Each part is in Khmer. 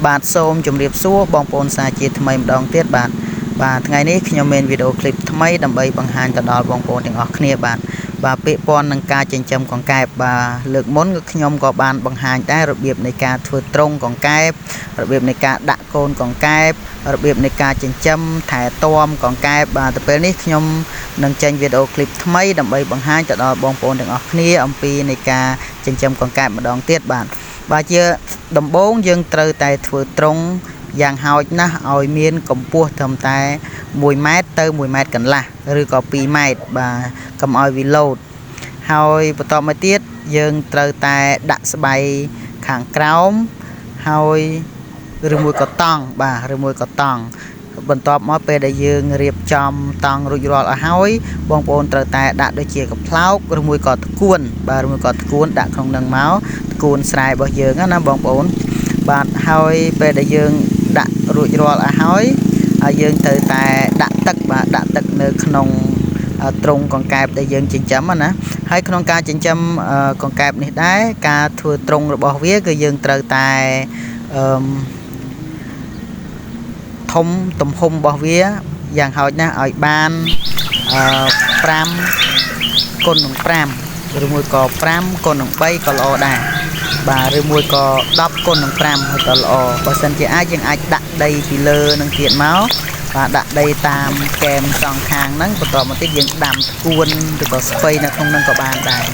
បាទសូមជម្រាបសួរបងប្អូនសាជាថ្មីម្ដងទៀតបាទបាទថ្ងៃនេះខ្ញុំមានវីដេអូឃ្លីបថ្មីដើម្បីបង្ហាញទៅដល់បងប្អូនទាំងអស់គ្នាបាទបាទពាក់ព័ន្ធនឹងការចិញ្ចឹមកង្កែបបាទលើកមុនខ្ញុំក៏បានបង្ហាញដែររបៀបនៃការធ្វើទ្រុងកង្កែបរបៀបនៃការដាក់កូនកង្កែបរបៀបនៃការចិញ្ចឹមថែទាំកង្កែបបាទទៅពេលនេះខ្ញុំនឹងចេញវីដេអូឃ្លីបថ្មីដើម្បីបង្ហាញទៅដល់បងប្អូនទាំងអស់គ្នាអំពីនៃការចិញ្ចឹមកង្កែបម្ដងទៀតបាទបាទជាដំបូងយើងត្រូវតែធ្វើទ្រុងយ៉ាងហោចណាស់ឲ្យមានកម្ពស់ត្រឹមតែ1ម៉ែត្រទៅ1ម៉ែត្រកន្លះឬក៏2ម៉ែត្របាទកុំឲ្យវាលោតហើយបន្តមកទៀតយើងត្រូវតែដាក់ស្បៃខាងក្រោមហើយឬមួយក៏តង់បាទឬមួយក៏តង់បន្ទាប់មកពេលដែលយើងរៀបចំតង់រួចរាល់អស់ហើយបងប្អូនត្រូវតែដាក់ដូចជាកំប្លោកឬមួយក៏ថ្កួនបាទឬមួយក៏ថ្កួនដាក់ក្នុងនឹងមកថ្កួនស្រែរបស់យើងណាបងប្អូនបាទហើយពេលដែលយើងដាក់រួចរាល់អស់ហើយហើយយើងត្រូវតែដាក់ទឹកបាទដាក់ទឹកនៅក្នុងទ្រុងកង្កែបដែលយើងចិញ្ចឹមណាហើយក្នុងការចិញ្ចឹមកង្កែបនេះដែរការធ្វើទ្រុងរបស់វាគឺយើងត្រូវតែអឺធំទំហំរបស់វាយ៉ាងហោចណាស់ឲ្យបាន5គុណនឹង5ឬមួយក៏5គុណនឹង3ក៏ល្អដែរបាទឬមួយក៏10គុណនឹង5ហើយក៏ល្អបើសិនជាអាចយើងអាចដាក់ដីពីលើនឹងទៀតមកបាទដាក់ដីតាមកែមសងខាងហ្នឹងបន្ទាប់មកទៀតយើងដាំថ្កួនឬក៏ស្ពៃនៅក្នុងហ្នឹងក៏បានដែរ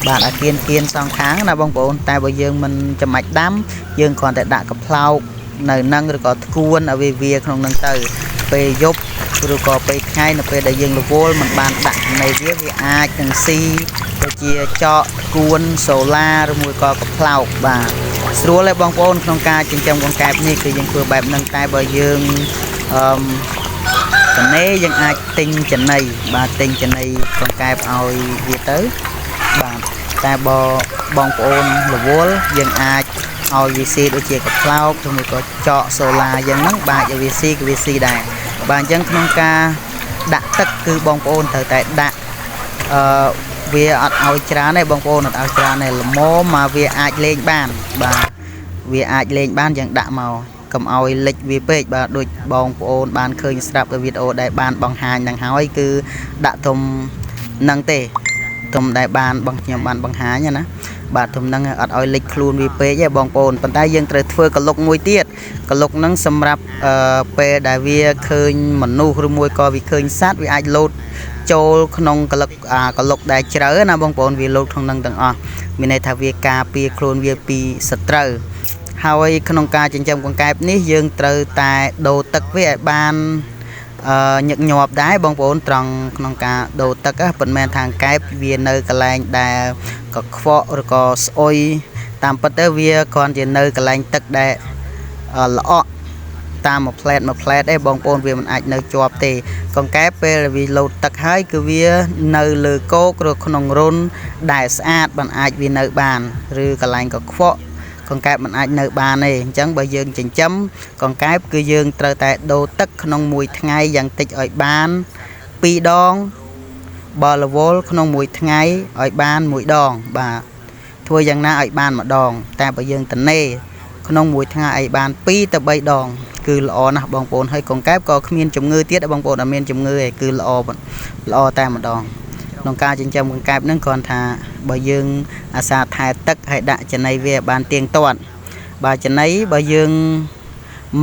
បាទឲ្យគៀនសងខាងណាបងប្អូនតែបើយើងមិនចាំបាច់ដាំយើងគ្រាន់តែដាក់កំប្លោកនៅហ្នឹងឬក៏ថ្កួនឲ្យវាក្នុងហ្នឹងទៅពេលយប់ឬក៏ពេលថ្ងៃនៅពេលដែលយើងរវល់មិនបានដាក់ចំណីវាវាអាចនឹងស៊ីដូចជាចកថ្កួនសូឡាឬមួយក៏កំប្លោកបាទស្រួលហើយបងប្អូនក្នុងការចិញ្ចឹមកង្កែបនេះគឺយើងធ្វើបែបហ្នឹងតែបើយើងអឺចំណីយើងអាចទិញចំណីបាទទិញចំណីកង្កែបឲ្យវាទៅបាទតែបើបងប្អូនរវល់យើងអាចឲ្យវាស៊ីដូចជាកំប្លោកឬមួយក៏ចកសូឡាយ៉ាងហ្នឹងបាទឲ្យវាស៊ីក៏វាស៊ីដែរបាទអញ្ចឹងក្នុងការដាក់ទឹកគឺបងប្អូនត្រូវតែដាក់អឺវាអត់ឲ្យច្រើនទេបងប្អូនអត់ឲ្យច្រើនទេល្មមមកវាអាចលេងបានបាទវាអាចលេងបានយើងដាក់មកកុំឲ្យលិចវាពេកបាទដូចបងប្អូនបានឃើញស្រាប់នៅវីដេអូដែលបានបង្ហាញនឹងហើយគឺដាក់ធំនឹងទេធំដែលបានបងខ្ញុំបានបង្ហាញណាបាទធំនឹងអត់ឲ្យលិចខ្លួនវាពេកទេបងប្អូនប៉ុន្តែយើងត្រូវធ្វើកលុកមួយទៀតកលុកនឹងសម្រាប់ពេលដែលវាឃើញមនុស្សឬមួយក៏វាឃើញសត្វវាអាចលោតចូលក្នុងកលុកអាកលុកដែលជ្រៅណាបងប្អូនវាលោតក្នុងនឹងទាំងអស់មានន័យថាវាការពារខ្លួនវាពីសត្រូវហើយក្នុងការចិញ្ចឹមកង្កែបនេះយើងត្រូវតែដូរទឹកវាឲ្យបានញឹកញាប់ដែរបងប្អូនត្រង់ក្នុងការដូរទឹកប៉ុន្មានថាកង្កែបវានៅកន្លែងដែលកខ្វក់ឬក៏ស្អុយតាមពិតទៅវាគ្រាន់ជានៅកន្លែងទឹកដែលល្អក់តាមមួយផ្លែតមួយផ្លែតឯងបងប្អូនវាមិនអាចនៅជាប់ទេកង្កែបពេលវាលោតទឹកហើយគឺវានៅលើគោកឬក្នុងរុនដែលស្អាតបានអាចវានៅបានឬកន្លែងកខ្វក់កង្កែបមិនអាចនៅបានទេអញ្ចឹងបើយើងចិញ្ចឹមកង្កែបគឺយើងត្រូវតែដូរទឹកក្នុងមួយថ្ងៃយ៉ាងតិចឲ្យបាន2ដងបើរវល់ក្នុងមួយថ្ងៃឲ្យបាន1ដងបាទធ្វើយ៉ាងណាឲ្យបានម្ដងតែបើយើងតនេក្នុងមួយថ្ងៃឲ្យបាន2ទៅ3ដងគឺល្អណាស់បងប្អូនហើយកង្កែបក៏គ្មានជំងឺទៀតបងប្អូនអត់មានជំងឺទេគឺល្អល្អតែម្ដងក្នុងការចិញ្ចឹមកង្កែបហ្នឹងគ្រាន់ថាបើយើងអាសាថែទឹកហើយដាក់ចំណីវាបានទៀងទាត់បាទចំណីបើយើង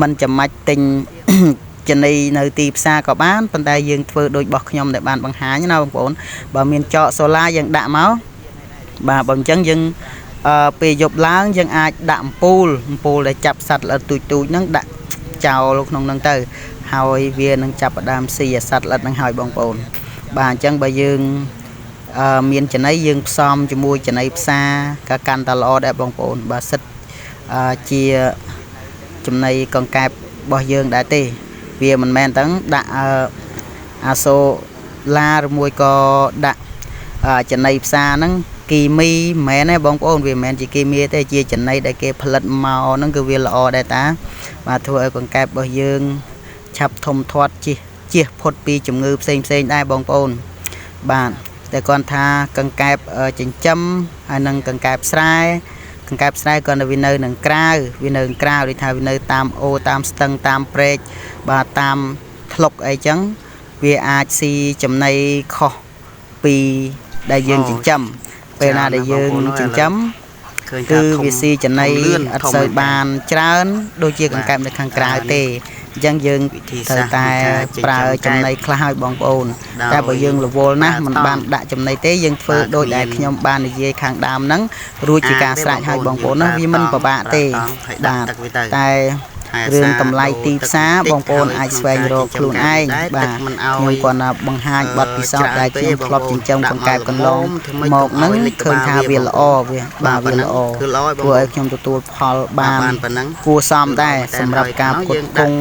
មិនចាំបាច់ទិញចំណីនៅទីផ្សារក៏បានប៉ុន្តែយើងធ្វើដូចរបស់ខ្ញុំដែលបានបង្ហាញណាបងប្អូនបើមានចកសូឡាយើងដាក់មកបាទបើអញ្ចឹងយើងពេលយប់ឡើងយើងអាចដាក់អំពូលដែលចាប់សត្វល្អិតទូចទូចហ្នឹងដាក់ចោលក្នុងហ្នឹងទៅហើយវានឹងចាប់ផ្ដើមស៊ីអាសត្វល្អិតហ្នឹងហើយបងប្អូនបាទអញ្ចឹងបើយើងមានចំណីយើងផ្សំជាមួយចំណីផ្សារក៏កាន់តែល្អដែរបងប្អូនបាទសិតជាចំណីកង្កែបរបស់យើងដែរទេវាមិនមែនទាំងដាក់អាសូឡាឬមួយក៏ដាក់ចំណីផ្សារហ្នឹងគីមីមិនមែនទេបងប្អូនវាមិនមែនជាគីមីទេជាចំណីដែលគេផលិតមកហ្នឹងគឺវាល្អដែរតាបាទធ្វើឲ្យកង្កែបរបស់យើងឆាប់ធំធាត់ជៀសផុតពីជំងឺផ្សេងផ្សេងដែរបងប្អូនបាទតែគាត់ថាកង្កែបចិញ្ចឹមហើយនិងកង្កែបស្រែ កង្កែបស្រែគាត់នៅវានៅនឹងក្រៅវានៅក្រៅដូចថាវានៅតាមអូតាមស្ទឹងតាមព្រែកបាទតាមថ្លុកអីចឹងវាអាចស៊ីចំណីខុសពីដែលយើងចិញ្ចឹមពេលណាដែលយើងចិញ្ចឹមគឺវាស៊ីចំណីអត់សូវបានច្រើនដូចជាកង្កែបនៅខាងក្រៅទេអញ្ចឹងយើងត្រូវតែប្រើចំណីខ្លះឲ្យបងប្អូនតែបើយើងរវល់ណាស់មិនបានដាក់ចំណីទេយើងធ្វើដូចដែលខ្ញុំបាននិយាយខាងដើមហ្នឹងរួចជាការស្រេចឲ្យបងប្អូនណាវាមិនពិបាកទេបាទតែរឿងតម្លៃទីផ្សារបងប្អូនអាចស្វែងរកខ្លួនឯងបាទខ្ញុំគាត់ណាបង្ហាញបទពិសោធន៍ដែលខ្ញុំធ្លាប់ចិញ្ចឹមកង្កែបកន្លងមកហ្នឹងឃើញថាវាល្អវាបាទវាល្អធ្វើឲ្យខ្ញុំទទួលផលបានគួរសមដែរសម្រាប់ការផ្គត់ផ្គង់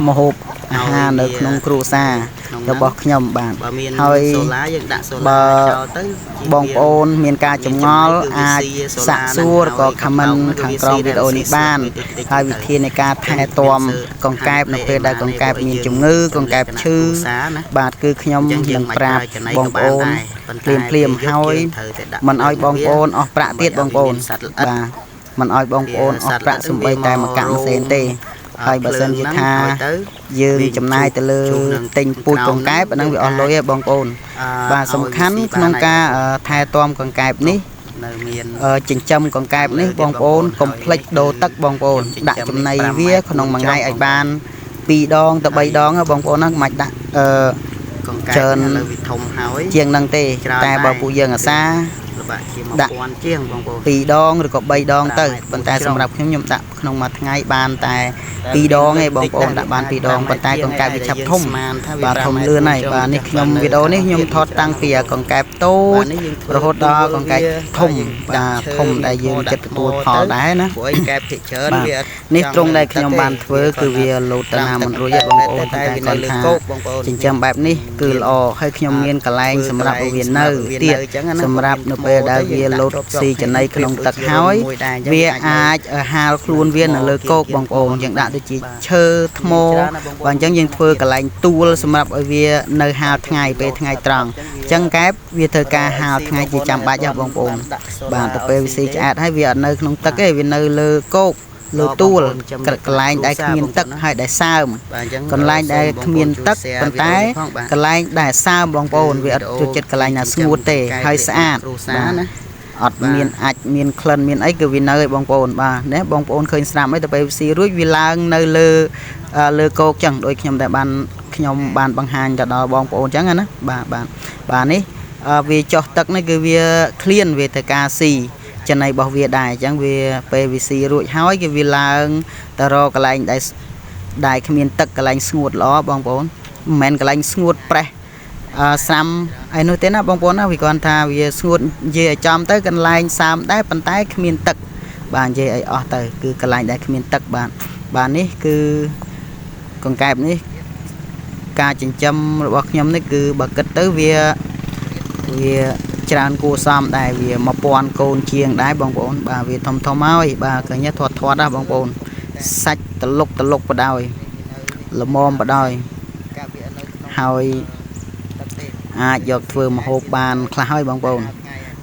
ម្ហូបអាហារនៅក្នុងគ្រួសាររបស់ខ្ញុំបាទហើយបើបងប្អូនមានការចម្ងល់អាចសាកសួរក៏ comment ខាងក្រោមវីដេអូនេះបានហើយវិធីនៃការថែទាំកង្កែបនៅពេលដែលកង្កែបមានជំងឺកង្កែបឈឺបាទគឺខ្ញុំនឹងប្រាប់បងប្អូនភ្លាមៗហើយមិនឲ្យបងប្អូនអស់ប្រាក់ទៀតបងប្អូនបាទមិនឲ្យបងប្អូនអស់ប្រាក់សំបីតែមួយកាក់មួយសេនទេហើយបើសិនជាថាយើងចំណាយទៅលើទិញពូជកង្កែបអាហ្នឹងវាអស់លុយហើយបងប្អូនបាទសំខាន់ក្នុងការថែទាំកង្កែបនេះចិញ្ចឹមកង្កែបនេះបងប្អូនកុំភ្លេចដូរទឹកបងប្អូនដាក់ចំណីវាក្នុងមួយថ្ងៃឲ្យបាន2ដងទៅ3ដងបងប្អូនណាមិនដាក់កង្កែបនៅវាធំហើយជាងនឹងទេតែបើពួកយើងអាសាដាក់1000ជាងបងប្អូន2ដងឬក៏3ដងទៅប៉ុន្តែសម្រាប់ខ្ញុំខ្ញុំដាក់ក្នុងមួយថ្ងៃបានតែ2ដងឯងបងប្អូនដាក់បាន2ដងប៉ុន្តែកង្កែបវាឆាប់ធំបាទធំលឿនហើយបាទនេះខ្ញុំវីដេអូនេះខ្ញុំថតតាំងពីកង្កែបតូចរហូតដល់កង្កែបធំបាទធំដែលយើងចិត្តទទួលផលដែរណាព្រោះឯកែបភាគច្រើនវានេះត្រង់ដែលខ្ញុំបានធ្វើគឺវាលោតទៅណាមិនរួចទេបងប្អូនតែគាត់ថាចិញ្ចឹមបែបនេះគឺល្អហើយខ្ញុំមានកន្លែងសម្រាប់ឲ្យវានៅទៀតសម្រាប់នៅពេលដែលវាលោតស៊ីចំណីក្នុងទឹកហើយវាអាចហាលខ្លួនវានៅលើគោកបងប្អូនយើងដាក់ដូចជាឈើថ្មបាទអញ្ចឹងយើងធ្វើកន្លែងទួលសម្រាប់ឲ្យវានៅហាលថ្ងៃពេលថ្ងៃត្រង់អញ្ចឹងកែបវាធ្វើការហាលថ្ងៃជាចាំបាច់ហ៎បងប្អូនបាទទៅពេលវាស៊ីឆ្អែតហើយវាអត់នៅក្នុងទឹកទេវានៅលើគោកលើទួលកន្លែងដែលគ្មានទឹកហើយដែលសើមកន្លែងដែលគ្មានទឹកប៉ុន្តែកន្លែងដែលសើមបងប្អូនវាអត់ចូលចិត្តកន្លែងណាស្ងួតទេហើយស្អាតណាអត់មានអាចមានក្លិនមានអីគឺវានៅឲ្យបងប្អូនបាទណាបងប្អូនឃើញស្រាប់អីទៅពេលស៊ីរួចវាឡើងនៅលើលើគោកចឹងដូចខ្ញុំតែបានខ្ញុំបានបង្ហាញទៅដល់បងប្អូនចឹងណាបាទបាទបាទនេះវាចោះទឹកនេះគឺវាឃ្លានវាទៅការស៊ីចំណីរបស់វាដែរអញ្ចឹងវាពេលវាស៊ីរួចហើយគឺវាឡើងទៅរកកន្លែងដែលគ្មានទឹកកន្លែងស្ងួតល្អបងប្អូនមិនមែនកន្លែងស្ងួតប្រេះស្រាំឯនោះទេណាបងប្អូនណាវាគ្រាន់ថាវាស្ងួតនិយាយឲ្យចំទៅកន្លែងសើមដែរប៉ុន្តែគ្មានទឹកបាទនិយាយឲ្យអស់ទៅគឺកន្លែងដែលគ្មានទឹកបាទបាទនេះគឺកង្កែបនេះការចិញ្ចឹមរបស់ខ្ញុំនេះគឺបើគិតទៅវាច្រើនគួរសមដែរវា1000កូនជាងដែរបងប្អូនបាទវាធំធំហើយបាទឃើញធាត់ធាត់ណាបងប្អូនសាច់តលុកតលុកបដ ாய் ល្មមបដ ாய் ហើយអាចយកធ្វើម្ហូបបានខ្លះហើយបងប្អូន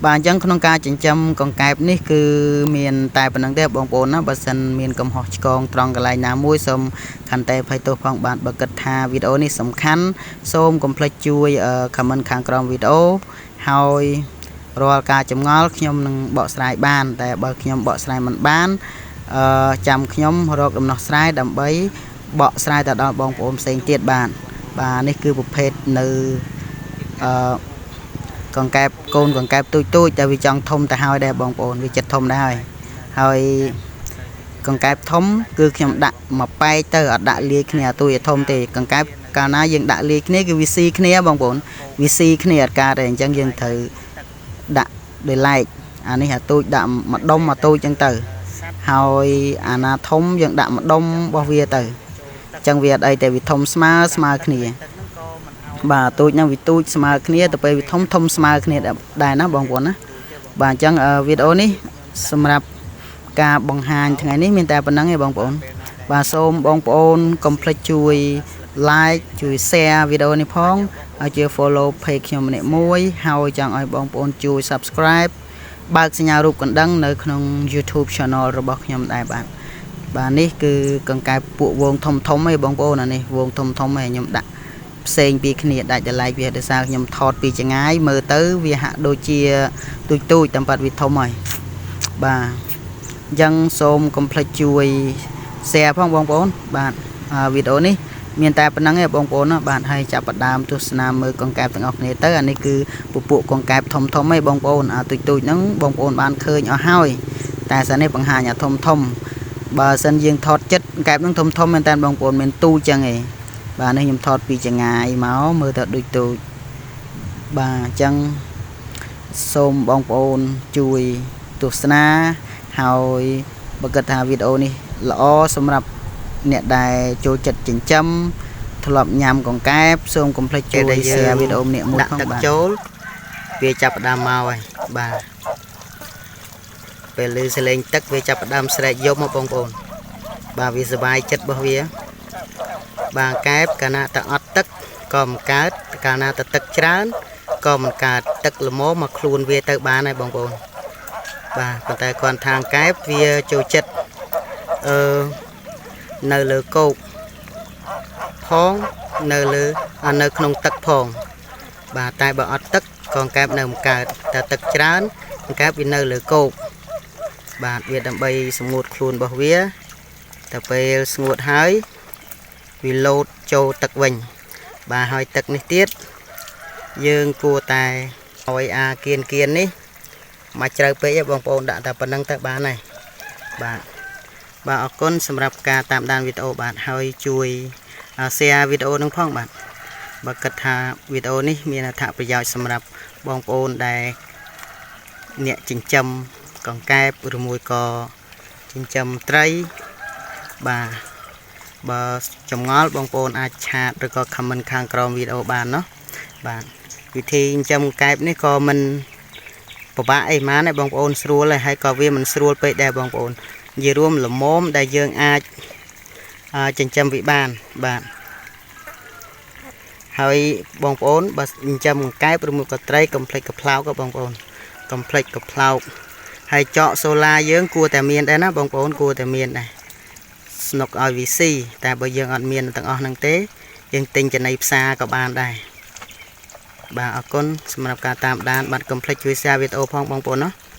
បាទអញ្ចឹងក្នុងការចិញ្ចឹមកង្កែបនេះគឺមានតែប៉ុណ្្នឹងទេបងប្អូនណាបើសិនមានកំហុសឆ្គងត្រង់កន្លែងណាមួយសូមខន្តីអភ័យទោសផងបាទបើគិតថាវីដេអូនេះសំខាន់សូមកុំភ្លេចជួយ comment ខាងក្រោមវីដេអូហើយរាល់ការចម្ងល់ខ្ញុំនឹងបកស្រាយបានតែបើខ្ញុំបកស្រាយមិនបានចាំខ្ញុំរកដំណោះស្រាយដើម្បីបកស្រាយទៅដល់បងប្អូនផ្សេងទៀតបាទបាទនេះគឺប្រភេទនៅកង្កែបកូនកង្កែបទូចទូចតែវាចង់ធំទៅហើយដែរបងប្អូនវាចិត្តធំដែរហើយកង្កែបធំគឺខ្ញុំដាក់មួយប៉ែកទៅអត់ដាក់លាយគ្នាទូចឲ្យធំទេកង្កែបកាលណាយើងដាក់លាយគ្នាគឺវាស៊ីគ្នាបងប្អូនវាស៊ីគ្នាអត់កើតទេអញ្ចឹងយើងត្រូវដាក់ដោយឡែកអានេះអាទូចដាក់មួយដុំអាទូចអញ្ចឹងទៅហើយអាណាធំយើងដាក់មួយដុំរបស់វាទៅអញ្ចឹងវាអត់អីតែវាធំស្មើស្មើគ្នាបាទទូចហ្នឹងវាទូចស្មើគ្នាទៅពេលវាធំធំស្មើគ្នាដែរណាបងប្អូនណាបាទអញ្ចឹងវីដេអូនេះសម្រាប់ការបង្ហាញថ្ងៃនេះមានតែប៉ុណ្្នឹងឯងបងប្អូនបាទសូមបងប្អូនកុំភ្លេចជួយ like ជួយ share វីដេអូនេះផងហើយជួយ follow page ខ្ញុំម្នាក់មួយហើយចង់ឲ្យបងប្អូនជួយ subscribe បើកសញ្ញារូបកណ្ដឹងនៅក្នុង YouTube Channel របស់ខ្ញុំដែរបាទបាទនេះគឺកង្កែបពួកវងធំធំឯងបងប្អូនអានេះវងធំធំឯងខ្ញុំដាក់ផ្សេងពីគ្នាដាច់ដライវាដោយសារខ្ញុំថតពីចងាយមើលទៅវាហាក់ដូចជាទូចទូចតាមបាត់វាធំហើយបាទអញ្ចឹងសូមកុំភ្លេចជួយ share ផងបងប្អូនបាទវីដេអូនេះមានតែប៉ុណ្្នឹងឯងបងប្អូនណាបាទហើយចាប់ផ្ដើមទស្សនាមើលកង្កែបទាំងអស់គ្នាទៅអានេះគឺពពួកកង្កែបធំធំឯងបងប្អូនអាទូចទូចហ្នឹងបងប្អូនបានឃើញអស់ហើយតែសិននេះបង្ហាញអាធំធំបើសិនយើងថតចិត្តកង្កែបហ្នឹងធំធំមែនតើបងប្អូនមានទូចឹងឯងបាទនេះខ្ញុំថតពីចងាយមកមើលទៅដូចទូចបាទអញ្ចឹងសូមបងប្អូនជួយទស្សនាហើយបើគិតថាវីដេអូនេះល្អសម្រាប់អ្នកដែលចូលចិត្តចិញ្ចឹមធ្លាប់ញ៉ាំកង្កែបសូមកុំភ្លេចជួយ share វីដេអូម្នាក់មួយ ដាក់ ផង ទឹក បាទ ចូលវាចាប់ផ្ដើមមកហើយបាទពេលឮសលេងទឹកវាចាប់ផ្ដើមស្រែកយំមកបងប្អូនបាទវាសប្បាយចិត្តរបស់វាបាទកែបកាលណាតែអត់ទឹកក៏មិនកើតកាលណាតែទឹកច្រើនក៏មិនកើតទឹកល្មមមកខ្លួនវាទៅបានហើយបងប្អូនបាទប៉ុន្តែគាត់ថាកែបវាចូលចិត្តអឺនៅលើគោកផងនៅលើនៅក្នុងទឹកផងបាទតែបើអត់ទឹកកង្កែបនៅមិនកើតតែទឹកច្រើនកង្កែបវានៅលើគោកបាទវាដើម្បីសម្ងួតខ្លួនរបស់វាតែពេលស្ងួតហើយវាលោតចូលទឹកវិញបាទហើយទឹកនេះទៀតយើងគួរតែឲ្យអាគៀនគៀននេះមកជ្រៅពេកឯងបងប្អូនដាក់តែប៉ុណ្្នឹងទៅបានហើយបាទបាទអរគុណសម្រាប់ការតាមដានវីដេអូបាទហើយជួយ share វីដេអូនឹងផងបាទបើគិតថាវីដេអូនេះមានអត្ថប្រយោជន៍សម្រាប់បងប្អូនដែលអ្នកចិញ្ចឹមកង្កែបឬមួយក៏ចិញ្ចឹមត្រីបាទបើចម្ងល់បងប្អូនអាច chat ឬក៏ comment ខាងក្រោមវីដេអូបានណោះបាទវិធីចិញ្ចឹមកែបនេះក៏មិនពិបាកអីម៉ានដែរបងប្អូនស្រួលហើយហើយក៏វាមិនស្រួលពេកដែរបងប្អូននិយាយរួមល្មមដែលយើងអាចចិញ្ចឹមវាបានបាទហើយបងប្អូនបើចិញ្ចឹមកែបឬមួយក៏ត្រីកុំភ្លេចកប្លោកបងប្អូនកុំភ្លេចកប្លោកហើយចកសូឡាយើងគួរតែមានដែរណាបងប្អូនគួរតែមានដែរស្នុកឲ្យវាស៊ីតែបើយើងអត់មានទាំងអស់ហ្នឹងទេយើងទិញចំណីផ្សារក៏បានដែរបាទអរគុណសម្រាប់ការតាមដានបាទកុំភ្លេចជួយ share វីដេអូផងបងប្អូនណា។